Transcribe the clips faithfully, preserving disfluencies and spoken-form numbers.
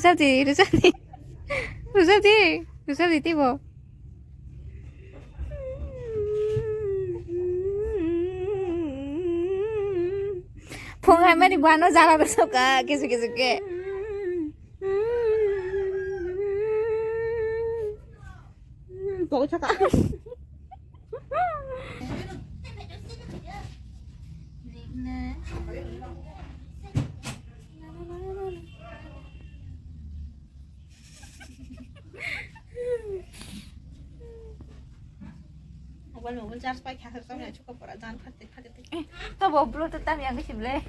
Rujadi, rujadi. Rujadi, rujadi tibo. Phung hai mani buano jala rw soka, kisu kisu khe. Pokok saka. Mobile, mobile charge pai kha, kha, kha, kha, pora jan phat. Eh, to bo bro to tam yang sih ble.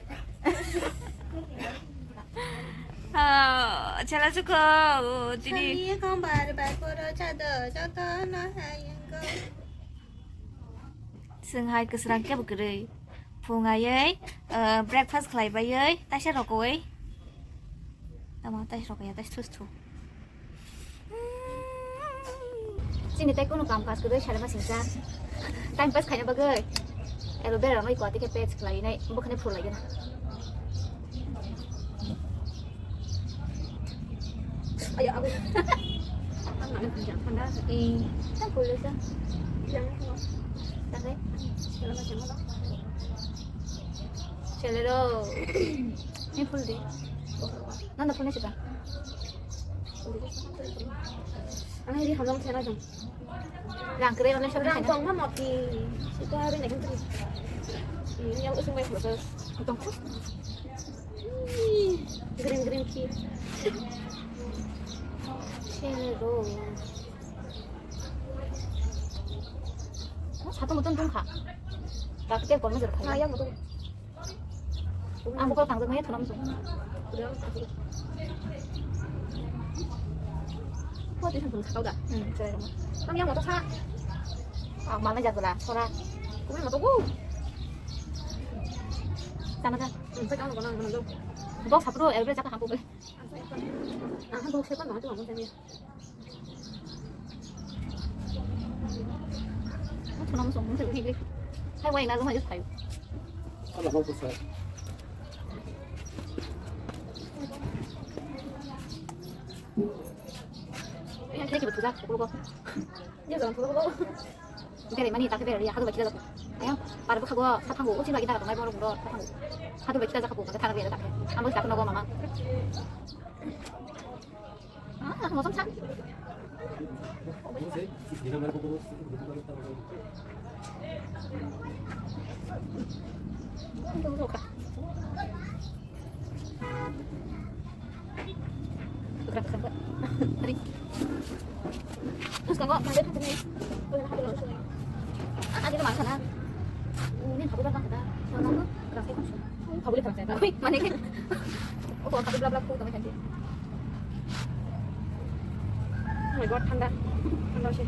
Ah, chala chuko, oh, tini. Sani kong bar bar poro chado, joto no hayang go. Sing hai kwsrang kebo kwrwi. Phung ayai, eh, breakfast khlai bayai, taisa rokoi. Tamo taisa rokoi ya, taisa thus thu. Chini tei kunu kam kaj kwrwi salima singcha. Time pass khaina bagwi. Aloe vera rokno ikwa tei khe paste khlai nai, bo kheno phul lai gana. Ayo, ayo. Ang mana punya, mana? Eh, tak boleh sah. Yang apa? Tak, eh? Kalau macam apa? Chelero. Ini full deh. Nanda phone siya. Ang hindi hamlong siya na dyan. Lang kere, wala siya. Lang tong ma mati. Sita rin na kentri. Ini yang usung may photo. Tong ko. Green, green key. Chelero. Satung mutun tong kha. Rakte kon mo jor kha. Yang mutun. Ang bokol tangjakmaya thonam song. Bo twi thang thang sakao da. Hmm, chwrai rok. Ang yang moto sa. Ang mana jagula, sora. Kumi moto go. Sana da. Hmm, sa kang ko nang nang do. Bok sapro elbe jaka hampo bele. Ang sa ko. Ang sa ko se ko nang tu ang sa ni. Hai, wai na zama jis kayu. Ala hau kusa. Ini kita betul dah, pukul kok. Dia jangan pukul kok. Bere mani tak bere ya, hadu baki dah. Ayo, par bukha go, satang go, uci baki dah, mai borok bro, satang go. Hadu baki dah, jaga pukul, tak bere tak. Ambo tak nogo mama. Ah, mosam sa. Terus kamu, ada tuh, ah, ada makan, ah. Ini aku udah makan, ah. Soalnya aku kerasa kosong. Kabuli thang jai. Ui, mane ke. Oh, kok kabuli bla bla ko tong jai. Oh my God, thanda. Thanda se.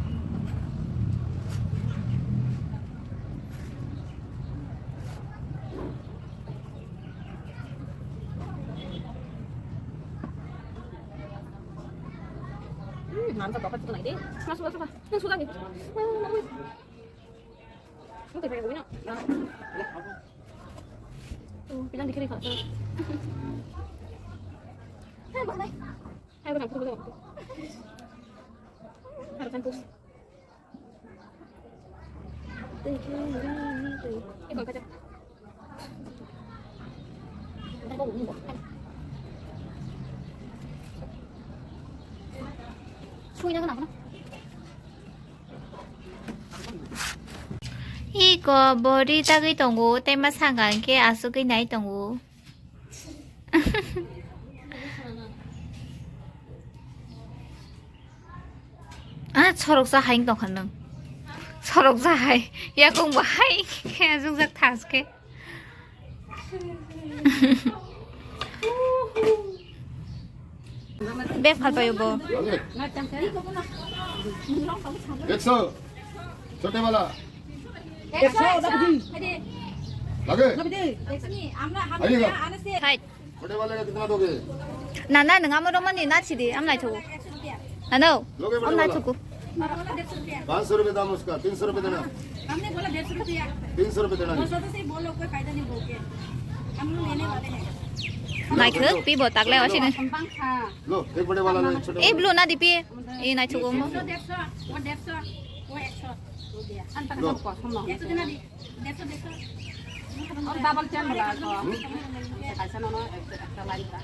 Hmm, mantap, dapat itu lagi. Masuk, masuk, masuk. Yang sudah nih. Masuk, masuk. Oke, saya punya. Oh, bilang dikit, Kak. Hai, Bang. Hai, Bang, aku dulu. Harus kan, Bos. Eh, Bang, kaca. Sui na, kenapa, nah? Iko bori tagwi tongo, tei ma sangka hwnkhe asugwi nai tongo. Ah, soroksa hai wng tongkha nwng. Soroksa hai, yakung bo hai khe asukjak thaskhe. Bek phalpaio bo. একশো। ছোটে বালা। একশো, দাবি দি। লাগে? দাবি দি। I go. Thai. छोटे वाले का कितना दोगे? Nana, nwng amo romani na sidi, am naithogo. Nano, लोगे बड़े am वाला। Naithogo. पाँच सौ रुपए दाम उसका, तीन सौ रुपए देना। हमने बोला डेढ़ सौ रुपया। तीन सौ रुपए देना। दो सौ तो सही बोलो, कोई फायदा नहीं बोल के। हम लोग लेने वाले हैं। Naithok, pi bo taklai o sini. Lo, ek bade wala le, choto. Eh, blue na di pi. Eh, naithok omo. Dersho, dersho, o dersho, o eksho. Lo. Dersho, dersho. Double chain wala to. Kaisa no, no, ekta line ta.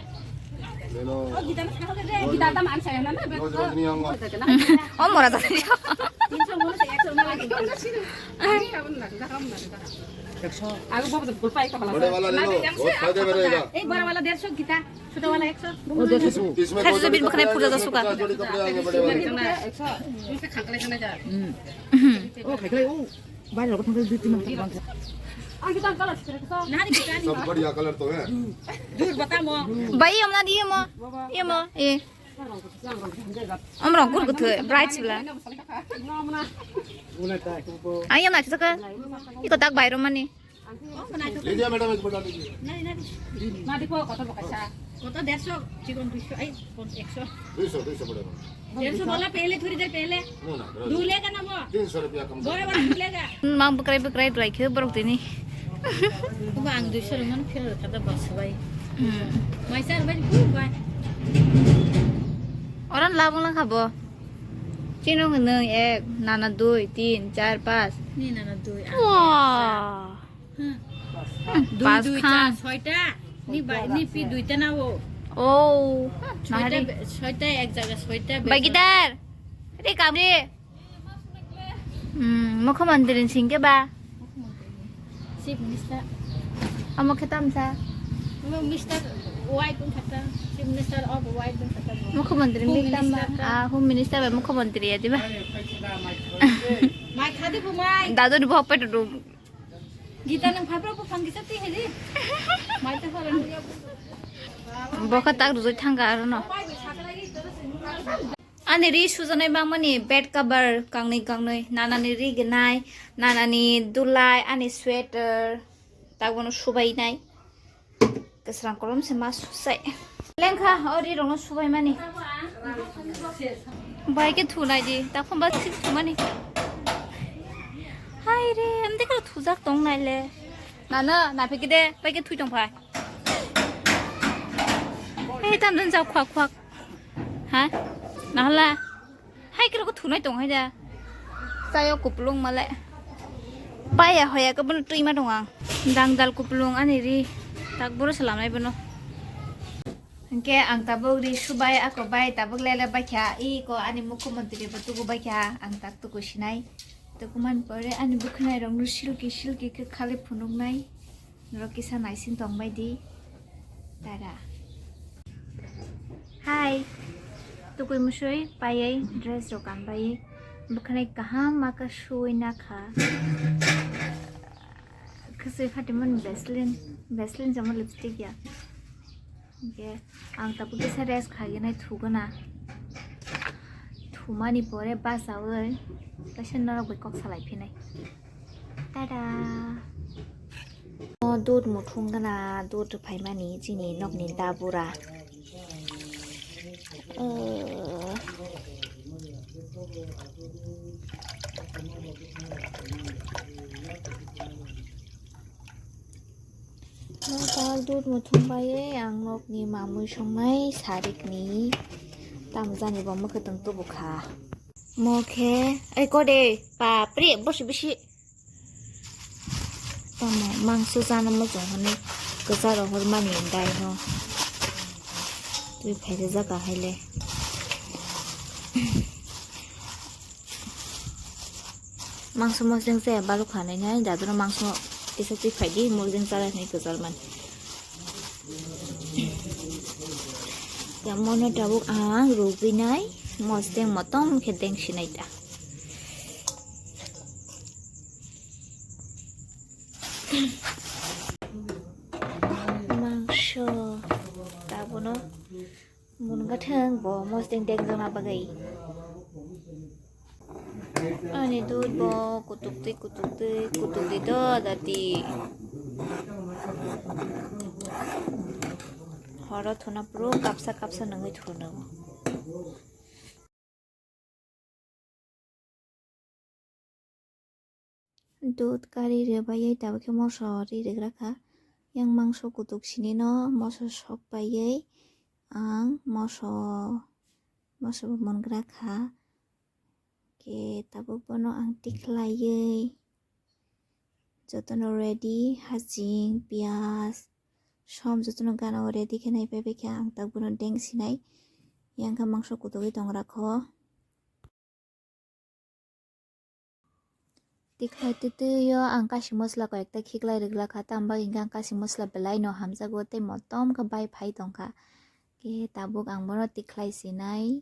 Le lo. Gita dam ansa na, na. Lo, jo, ni ang. O mora ta. Tinsho mo se eksho na. Ago bobo to gulpai ka bala. बड़े वाला ले लो, बहुत फायदे में रहेगा। एक बड़ा वाला डेढ़ सौ गीता, छोटा वाला एक सौ। इसमें, इसमें खाली दो जोड़ी जमीन बखने कपड़े पूरा आएंगे, दस इसमें का। पचास जोड़ी कपड़े आएंगे, बड़े वाले। एक सौ, इसमें खाकले खाने जा। ओ, खाकले, ओ, बाहर लोग खाकले दो तीन अंकल, अंकल, सब बढ़िया कलर तो है। दूर बता मो। भाई, हम ना दिए मो। ये मो, ये। Om rong kur kuthu, bright sibla. Ayam na chaka. Iko tak bai romani. ले दिया मैडम, एक बड़ा ले दिया। কত দেড়শো, চিকন দুইশো, এই কোন একশো। দুইশো, দুইশো বড় বড়। দেড়শো বলা পেলে, থুড়ি দের পেলে। না, না, বড়। দু লেগা না বো? তিনশো রুপিয়া কম। বড় বড় দু লেগা। Mang bwkrai bwkrai dwai khe borok tini. Kuba ang duiso rwmani phiyok rwkha da bwswbai. Hmm. Maisa rwbai bu bai. Oran labung lang kha bo. Chini nwng ek, nana dui, tin, char, pas. Ni nana dui, ang. Wah. Hmm. Dui, pas dui, khan. Char, soita. Ni bai, ni pi duita na o. Oh. Soita nahari. Be-, soita ek jaga, soita be-, Bagidar. Re kamre. Hmm, mukhyamantri ni singke ba? Chief Minister. Amo khe tamsa? Amo Mister White wng kha ta. Chief Minister of White wng kha ta bo. Mukhyamantri Home mi tamba? Minister ta. Ah, Home Minister bai Mukhyamantri ya diba? Mai khadi bo mai. Dadu ni bo petu dum. Gita nang phapra bo phang kisa ti heli. Mai ta pharan. Bo kha tak rujui thang ka aro no. Ani ri sujanai bangmani bed cover kangnwi kangnwi, nanani ri gnai, nanani dulai, ani sweater, tabono subainai. Kwsrang kolom se ma susai. Lengkha o ri rokno subaimani. Bai khe thunai di, takhumba thik thumani. Hai re, amde khe thujak tong nai le. Nana, naphikide, bai khe thui tong phai. Hei, tam dan jao khwak khwak. Ha? Nahala? Hai khe rokho thunai tong hai da. Sayo kupulung male. Paya hoya khe bono twi ma tong ang. Dangdal kupulung ani ri. Tak boro salamai bono. Hingke ang tabuk ri subai ako bai tabuk lele baikha. Iko ani mukhyamantri bo tuku baikha. Ang tak tuku sinai. Tuku man pore ani bwkhwnai rok no silki silki khe khali phunuknai. Norok kisa naising tongbai di. Tada. Hai. Tukui musui paiwi dress rok kanbaiwi. Bwkhwnai kaham ma khe suwi nakha. Khwsui phatimani Vaseline. Vaseline chamo lipstick ya. Hingke ang tabuk kisa rest khainai thugana. Thumani pore bachawi kaisa norok bai kok salai phinai. Tada! O dud muthung gana, dud rwphaimani chini nokni dabura. Oh. Nokbar dud muthung bai ang nokni mamwi songnai sarikni tamjani bo mwkhwtwng tubukha. Mo khe, ei kode, bapre, bosi bisi. Tamo mangso chana muchung hwnwi kwcharo hormani dai no. Twi phaijak jaga haile. Mangso mosdeng se baluk khanai nai, daduro mangso kisa twi phaidi, mosdeng chalai hwnwi kwchar mani. Ya mono tabuk ang rugwi nai, mosdeng motom khe deng sinai ta. Mangso tabono. Mun gathang bo mosdeng deng jona bagwi. Ani dud bo kutuk twi, kutuk twi, kutuk twi do dati. Horo thuna puro kapsa kapsa nangwi thuna. Dud kari rwbaiwi tabuk khe moso ri rwgra kha. Yang mangso kutuk sini no moso sok paiwi ang moso, moso bo mongra kha. Khe tabuk bono ang tikhlaiwi jotono ready, haching, piyaj, som jotono gana o ready khe nai paibai khe ang tabuk bono deng sinai. Yang khe mangso kutugwi tongra kho. Tikhlai twtwi o ang kasi mosla koi ekta khiklai rwgla kha, tamo bagwi hwnkhe ang kasi mosla belai no hamjago tei motom khe bai phai tongkha. Khe tabuk ang bono tikhlai sinai.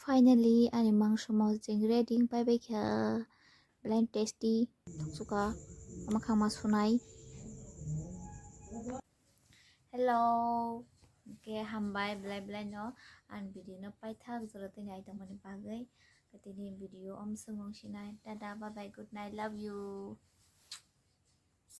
Finally, ani mangso mosjeng ready wng paibai kha. Belai tasty, thuksuka, ama khama sunai. Hello, hwnkhe hambai belai belai no ang video no paithak jora twi nai tongmani bagwi. Tini video om sung wng sinai. Tada, bye bye, good night, love you.